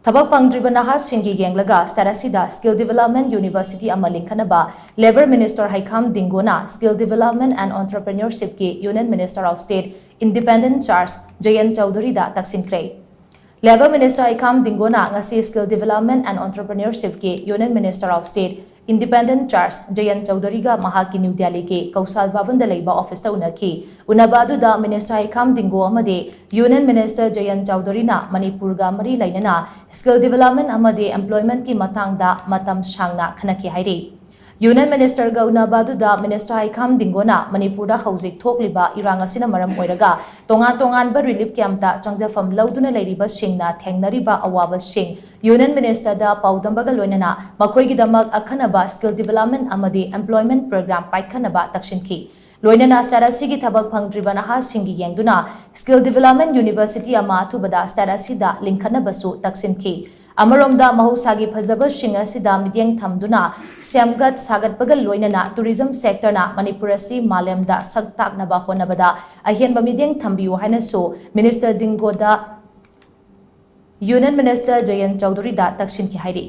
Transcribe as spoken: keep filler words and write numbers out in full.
ꯊꯕꯛ ꯐꯪꯗ꯭ꯔꯤꯕ ꯅꯍꯥꯁꯤꯡꯒꯤ ꯌꯦꯡꯂꯒ state ꯑꯁꯤꯗ Skill Development University ꯑꯃ ꯂꯤꯡꯈꯠꯅꯕ Labour Minister ꯍꯩꯈꯥꯝ ꯗꯤꯡꯒꯣꯅ Skill Development and Entrepreneurshipꯀꯤ Union Minister of State Independent Charge Jayan ꯆꯧꯙꯨꯔꯤꯗ ꯇꯛꯁꯤꯟꯈ꯭ꯔꯦ꯫ Labour Minister ꯍꯩꯈꯥꯝ ꯗꯤꯡꯒꯣꯅ ꯉꯁꯤ Skill Development and Entrepreneurshipꯀꯤ Union Minister of State Independent Charge ꯖꯌꯟ ꯆꯧꯙꯨꯔꯤꯒ ꯃꯍꯥꯛꯀꯤ new ꯗꯦꯜꯂꯤꯒꯤ ꯀꯧꯁꯥꯜ ꯚꯕꯟꯗ ꯂꯩꯕ ꯑꯣꯐꯤꯁꯇ ꯎꯅꯈꯤ꯫ ꯎꯅꯕ ꯑꯗꯨꯗ Minister ꯍꯩꯈꯥꯝ ꯗꯤꯡꯒꯣ ꯑꯃꯗꯤ Union Minister ꯖꯌꯟ ꯆꯧꯙꯨꯔꯤꯅ ꯃꯅꯤꯄꯨꯔꯒ ꯃꯔꯤ ꯂꯩꯅꯅ Skill Development ꯑꯃꯗꯤ Employmentꯀꯤ ꯃꯇꯥꯡꯗ ꯃꯇꯝ ꯁꯥꯡꯅ ꯈꯟꯅꯈꯤ ꯍꯥꯏꯔꯤ꯫ Union Ministerꯒ ꯎꯅꯕ ꯑꯗꯨꯗ Minister ꯍꯩꯈꯥꯝ ꯗꯤꯡꯒꯣꯅ ꯃꯅꯤꯄꯨꯔꯗ ꯍꯧꯖꯤꯛ ꯊꯣꯛꯂꯤꯕ ꯏꯔꯥꯡ ꯑꯁꯤꯅ ꯃꯔꯝ ꯑꯣꯏꯔꯒ ꯇꯣꯉꯥꯟ ꯇꯣꯉꯥꯟꯕ relief campꯇ ꯆꯪꯖꯐꯝ ꯂꯧꯗꯨꯅ ꯂꯩꯔꯤꯕꯁꯤꯡꯅ ꯊꯦꯡꯅꯔꯤꯕ ꯑꯋꯥꯕꯁꯤꯡ Union Ministerꯗ ꯄꯥꯎꯗꯝꯕꯒ ꯂꯣꯏꯅꯅ ꯃꯈꯣꯏꯒꯤꯗꯃꯛ ꯑꯈꯟꯅꯕ Skill Development ꯑꯃꯗꯤ Employment Program ꯄꯥꯏꯈꯠꯅꯕ ꯇꯛꯁꯤꯟꯈꯤ꯫ ꯂꯣꯏꯅꯅ state ꯑꯁꯤꯒꯤ ꯊꯕꯛ ꯐꯪꯗ꯭ꯔꯤꯕ ꯅꯍꯥꯁꯤꯡꯒꯤ ꯌꯦꯡꯗꯨꯅ Skill Development University ꯑꯃ ꯑꯊꯨꯕꯗ state ꯑꯁꯤꯗ ꯂꯤꯡꯈꯠꯅꯕꯁꯨ ꯇꯛꯁꯤꯟꯈꯤ꯫ ꯑꯃꯔꯣꯝꯗ ꯃꯍꯧꯁꯥꯒꯤ ꯐꯖꯕꯁꯤꯡ ꯑꯁꯤꯗ ꯃꯤꯠꯌꯦꯡ ꯊꯝꯗꯨꯅ ꯁꯦꯝꯒꯠ ꯁꯥꯒꯠꯄꯒ ꯂꯣꯏꯅꯅ tourism sectorꯅ ꯃꯅꯤꯄꯨꯔ ꯑꯁꯤ ꯃꯥꯂꯦꯝꯗ ꯁꯛ ꯇꯥꯛꯅꯕ ꯍꯣꯠꯅꯕꯗ ꯑꯍꯦꯟꯕ ꯃꯤꯠꯌꯦꯡ ꯊꯝꯕꯤꯌꯨ ꯍꯥꯏꯅꯁꯨ Minister ꯗꯤꯡꯒꯣꯗ Union Minister ꯖꯌꯟ ꯆꯧꯙꯨꯔꯤꯗ ꯇꯛꯁꯤꯟꯈꯤ ꯍꯥꯏꯔꯤ꯫